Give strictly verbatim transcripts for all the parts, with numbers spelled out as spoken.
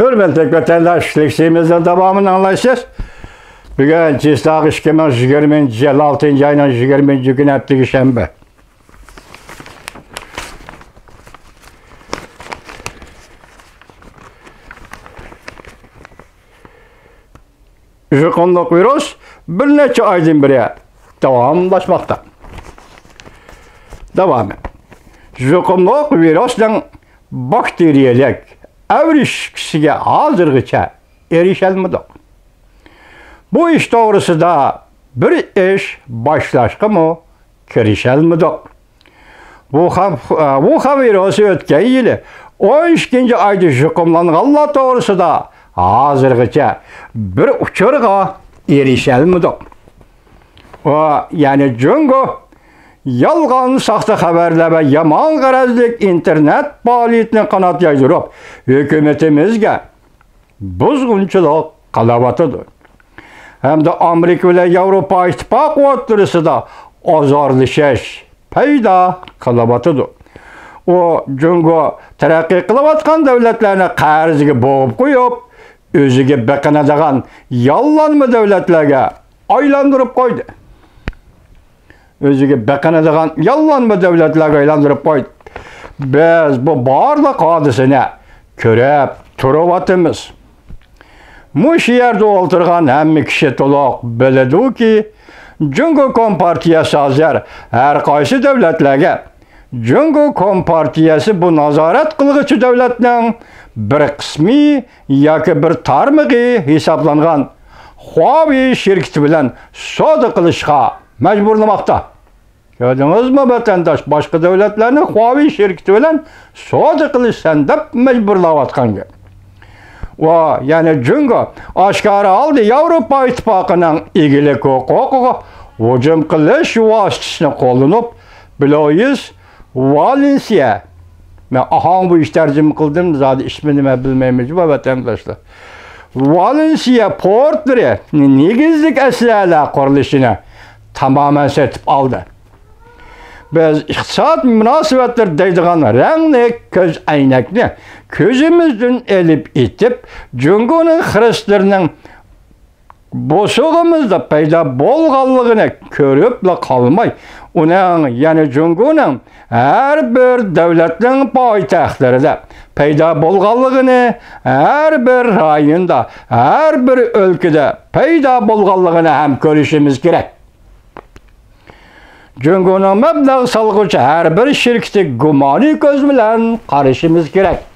ھۆرمەتلىك ۋەتەنداش، لېكسىيىمىزنىڭ داۋامىنى ئاڭلايسىز. بۈگۈن چىسلاق ئىككى مىڭ يىگىرمىنچى يىل ئالتىنچى ئاينىڭ يىگىرمىنچى كۈنى، ھەپتىگە شەنبە. يۇقۇملۇق ۋىرۇس بىر نەچچە ئايدىن بېرى داۋاملاشماقتا. داۋامى. يۇقۇملۇق ۋىرۇسنىڭ باكتېرىيەلىك ئەۋرىشكىسىگە ھازىرغىچە ئېرىشەلمىدۇق. بۇ ئىش توغرىسىدا بىر ئىش باشلاشقىمۇ كىرىشەلمىدۇق. ۋۇخەن، ۋۇخەن ۋىرۇسى ئۆتكەن يىلى ئون ئىككىنچى ئايدا يۇقۇملانغانلار توغرىسىدا ھازىرغىچە بىر ئۇچۇرغا ئېرىشەلمىدۇق. ئۇ، يەنى جۇڭگو يالغان، ساختا خەۋەرلەر ۋە يامان غەرەزلىك ئىنتېرنېت پائالىيىتىنى قانات يايدۇرۇپ، ھۆكۈمىتىمىزگە بۇزغۇنچىلىق قىلىۋاتىدۇ. ھەمدە ئامېرىكا بىلەن ياۋروپا ئىتتىپاقى ئوتتۇرىسىدا ئازارلىشىش پەيدا قىلىۋاتىدۇ. ئۇ جۇڭگو تەرەققىي قىلىۋاتقان دۆلەتلەرنى قەرزگە بوغۇپ قويۇپ، ئۆزىگە بېقىنىدىغان ياللانما دۆلەتلەرگە ئايلاندۇرۇپ قويدى. ئۆزىگە بېقىنىدىغان ياللانما دۆلەتلەرگە ئايلاندۇرۇپ قويدى. بىز بۇ بارلىق ھادىسىنى كۆرۈپ تۇرۇۋاتىمىز. مۇشۇ يەردە ئولتۇرغان ھەممە كىشى تولۇق بىلىدۇكى، جۇڭگو كومپارتىيەسى ھازىر ھەر قايسى دۆلەتلەرگە جۇڭگو كومپارتىيەسى بۇ نازارەت قىلغۇچى دۆلەتنىڭ بىر قىسمى ياكى بىر تارمىقى ھېسابلانغان خۇاۋېي شىركىتى بىلەن سودا قىلىشقا مەجبۇرلىماقتا. كۆردىڭىزمۇ، ۋەتەنداش؟ باشقا دۆلەتلەرنى خۇاۋېي شىركىتى بىلەن سودا قىلىشسەن دەپ مەجبۇرلاۋاتقان گەپ. ۋە يەنە جۇڭگو ئاشكارا ھالدا ياۋروپا ئىتتىپاقىنىڭ ئىگىلىك ھوقۇقىغا ھۇجۇم قىلىش ۋاسىتىسىنى قوللىنىپ، بلويىس ۋالېنسىيە، مەن ئاھاڭ بويىچە تەرجىمە قىلدىم، زادى ئىسمىنى مەن بىلمەيمەن جۇمۇ، ۋەتەنداشلار. ۋالېنسىيە پورتلىرى نېگىزلىك ئەسلىھەلەر قۇرۇلۇشىنى تامامەن سېتىپ ئالدى. بىز ئىقتىساد مۇناسىۋەتلىرى دەيدىغان رەڭلىك كۆز ئەينەكنى كۆزىمىزدىن ئېلىپ ئېتىپ، جۇڭگونىڭ خىرىسلىرىنىڭ بوسۇغىمىزدا پەيدا بولغانلىقىنى كۆرۈپلا قالماي، ئۇنىڭ، يەنى جۇڭگونىڭ ھەر بىر دۆلەتنىڭ پايتەختلىرىدە پەيدا بولغانلىقىنى، ھەر بىر رايوندا، ھەر بىر ئۆلكىدە پەيدا بولغانلىقىنى ھەم كۆرۈشىمىز كېرەك. جۇڭگونىڭ مەبلەغ سالغۇچى ھەر بىر شىركىتىگە گۇمانىي كۆز بىلەن قارىشىمىز كېرەك.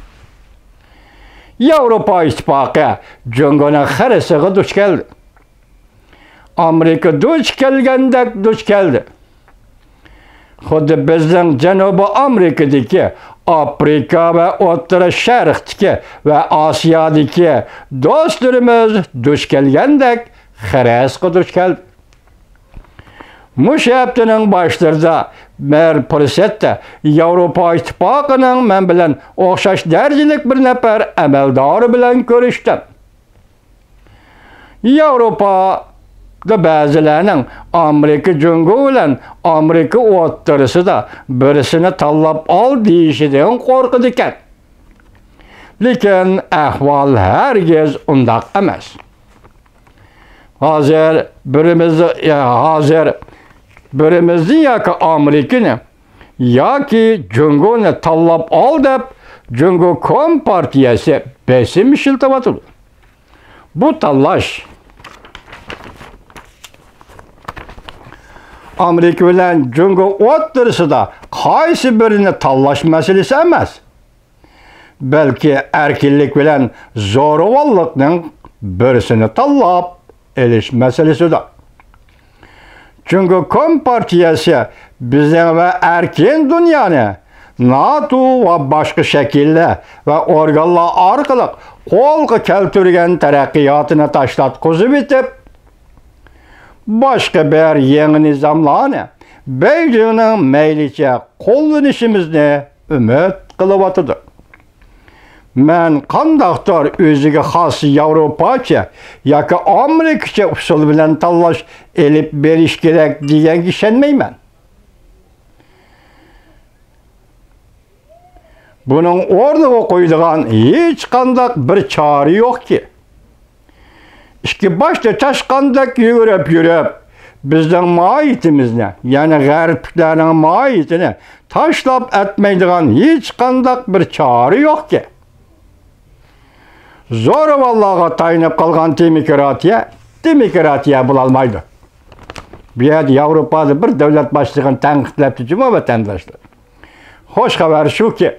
ياۋروپا ئىتتىپاقى جۇڭگونىڭ خىرىسىغا دۇچ كەلدى. ئامېرىكا دۇچ كەلگەندەك دۇچ كەلدى. خۇددى بىزنىڭ جەنۇبىي ئامېرىكىدىكى، ئافرىقا ۋە ئوتتۇرا شەرقتىكى ۋە ئاسىيادىكى دوستلىرىمىز دۇچ كەلگەندەك خىرىسقا دۇچ كەلدى. مۇشۇ ھەپتىنىڭ باشلىرىدا بىر پۇرسەتتە ياۋروپا ئىتتىپاقىنىڭ مەن بىلەن ئوخشاش دەرىجىلىك بىر نەپەر ئەمەلدارى بىلەن كۆرۈشتۈم. ياۋروپادا بەزىلەرنىڭ ئامېرىكا جۇڭگو بىلەن ئامېرىكا ئوتتۇرىسىدا بىرسىنى تاللاپ ئال دېيىشىدىن قورقىدىكەن. لېكىن ئەھۋال ھەرگىز ئۇنداق ئەمەس. ھازىر بىرىمىز، ھازىر بىرىمىزنى ياكى ئامېرىكىنى ياكى جۇڭگونى تاللاپ ئال دەپ، جۇڭگو كومپارتىيەسى بېسىم ئىشلىتىۋاتىدۇ. بۇ تاللاش ئامېرىكا بىلەن جۇڭگو ئوتتۇرىسىدا قايسى بىرىنى تاللاش مەسىلىسى ئەمەس، بەلكى ئەركىنلىك بىلەن زورىۋاللىقنىڭ بىرسىنى تاللاپ ئېلىش مەسىلىسىدۇر. جۇڭگو كومپارتىيەسى بىزنىڭ ۋە ئەركىن دۇنيانى ناتو ۋە باشقا شەكىللەر ۋە ئورگانلار ئارقىلىق قولغا كەلتۈرگەن تەرەققىياتىنى تاشلاتقۇزۇۋېتىپ، باشقا بىر يېڭى نىزاملارنى بېيجىڭنىڭ مەيلىچە قوللىنىشىمىزنى ئۈمىد قىلىۋاتىدۇ. مەن قانداقتۇر ئۆزىگە خاس ياۋروپاچە ياكى ئامېرىكىچە ئۇسۇل بىلەن تاللاش ئېلىپ بېرىش كېرەك دېگەنگە ئىشەنمەيمەن. بۇنىڭ ئورنىغا قويىدىغان ھېچقانداق بىر چارە يوقكى. ئىككى باشتا چاشقاندەك يۈگۈرۈپ يۈرۈپ، بىزنىڭ ماھىيىتىمىزنى، يەنى غەربلىكلەرنىڭ ماھىيىتىنى تاشلاپ ئەتمەيدىغان ھېچقانداق بىر چارە يوقكى. زورىۋانلارغا تايىنىپ قالغان دېموكراتىيە دېموكراتىيە بولالمايدۇ. بۇ يەردە ياۋروپادا بىر دۆلەت باشلىقىنى تەنقىدلەپتۇ جۇمۇ ۋەتەنداشلار. خوش خەۋەر شۇكى،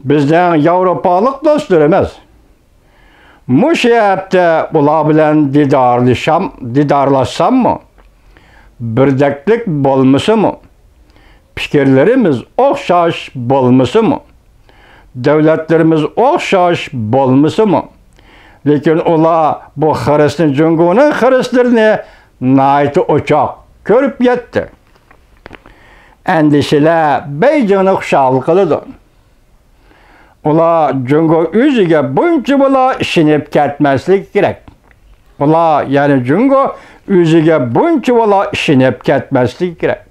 بىزنىڭ ياۋروپالىق دوستلىرىمىز مۇشۇ ھەپتە ئۇلار بىلەن دىدارلىشام-، دىدارلاشساممۇ، بىردەكلىك بولمىسىمۇ، پىكىرلىرىمىز ئوخشاش بولمىسىمۇ، دۆلەتلىرىمىز ئوخشاش بولمىسىمۇ، لېكىن ئۇلار بۇ خىرىسنى، جۇڭگونىڭ خىرىسلىرىنى ناھايىتى ئوچۇق كۆرۈپ يەتتى. ئەندىشىلەر بېيجىڭنى خۇشال قىلىدۇ. ئۇلار جۇڭگو ئۆزىگە بۇنچىۋالا ئىشىنىپ كەتمەسلىكى كېرەك. ئۇلار، يەنى جۇڭگو ئۆزىگە بۇنچىۋالا ئىشىنىپ كەتمەسلىكى كېرەك.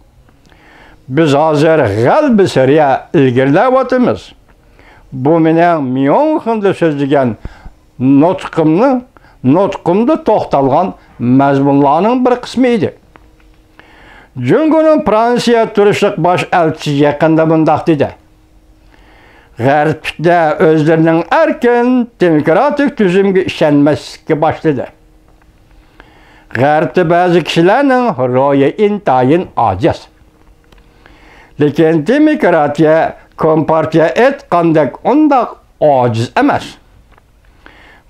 بىز ھازىر غەلىبە سەرىيە ئىلگىرىلەۋاتىمىز. بۇ مېنىڭ ميۇنخېندا سۆزلىگەن نۇتقۇمنىڭ، نۇتقۇمدا توختالغان مەزمۇنلارنىڭ بىر قىسمى ئىدى. جۇڭگونىڭ فرانسىيە تۇرۇشلۇق باش ئەلچىسى يېقىندا مۇنداق دېدى: غەربلىكلەر ئۆزلىرىنىڭ ئەركىن دېموكراتىك تۈزۈمگە ئىشەنمەسلىككە باشلىدى. غەربتە بەزى كىشىلەرنىڭ روھى ئىنتايىن ئاجىز. لېكىن دېموكراتىيە، كومپارتىيە ئېيتقاندەك ئۇنداق ئاجىز ئەمەس.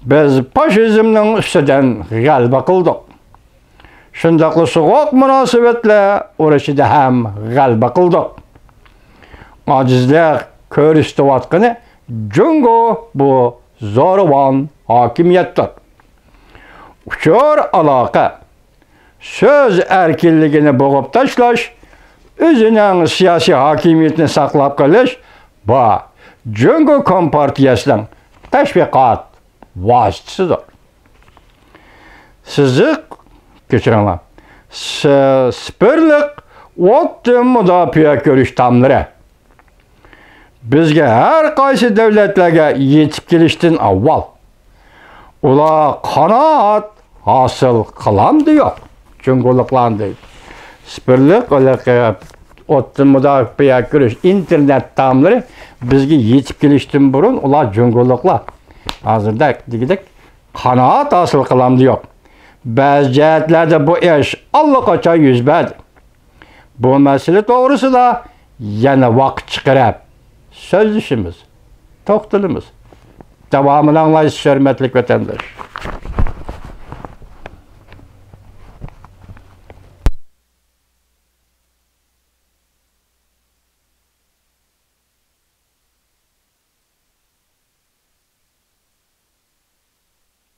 بىز فاشىزمنىڭ ئۈستىدىن غەلىبە قىلدۇق. شۇنداقلا سوغۇق مۇناسىۋەتلەر ئۇرۇشىدا ھەم غەلىبە قىلدۇق. ئاجىزلىق كۆرسىتىۋاتقىنى جۇڭگو بۇ زورىۋان ھاكىمىيەتتۇر. ئۇچۇر ئالاقە، سۆز ئەركىنلىكىنى بوغۇپ تاشلاش، ئۆزىنىڭ سىياسىي ھاكىمىيىتىنى ساقلاپ قېلىش، بۇ جۇڭگو كومپارتىيەسىنىڭ تەشۋىقات ۋاسىتىسىدۇر. سىزىق، كەچۈرۈڭلار، س-، سىپىرلىق ئوتتىن مۇداپىئە كۆرۈش تاملىرى بىزگە ھەر قايسى دۆلەتلەرگە يېتىپ كېلىشتىن ئاۋۋال، ئۇلار قانائەت ھاسىل قىلامدۇ يوق؟ جۇڭگولۇقلارنى دەيدۇ. سىپىرلىق ھېلىقى ئوتتىن مۇداپىئە كۆرۈش ئىنتېرنېت تاملىرى بىزگە يېتىپ كېلىشتىن بۇرۇن ئۇلار جۇڭگولۇقلار ھازىردا دېگۈدەك قانائەت ھاسىل قىلامدۇ يوق؟ بەزى جەھەتلەردە بۇ ئىش ئاللىقاچان يۈز بەردى. بۇ مەسىلە توغرىسىدا يەنە ۋاقىت چىقىرىپ سۆزلىشىمىز، توختىلىمىز. داۋامىنى ئاڭلايسىز، ھۆرمەتلىك ۋەتەنداش.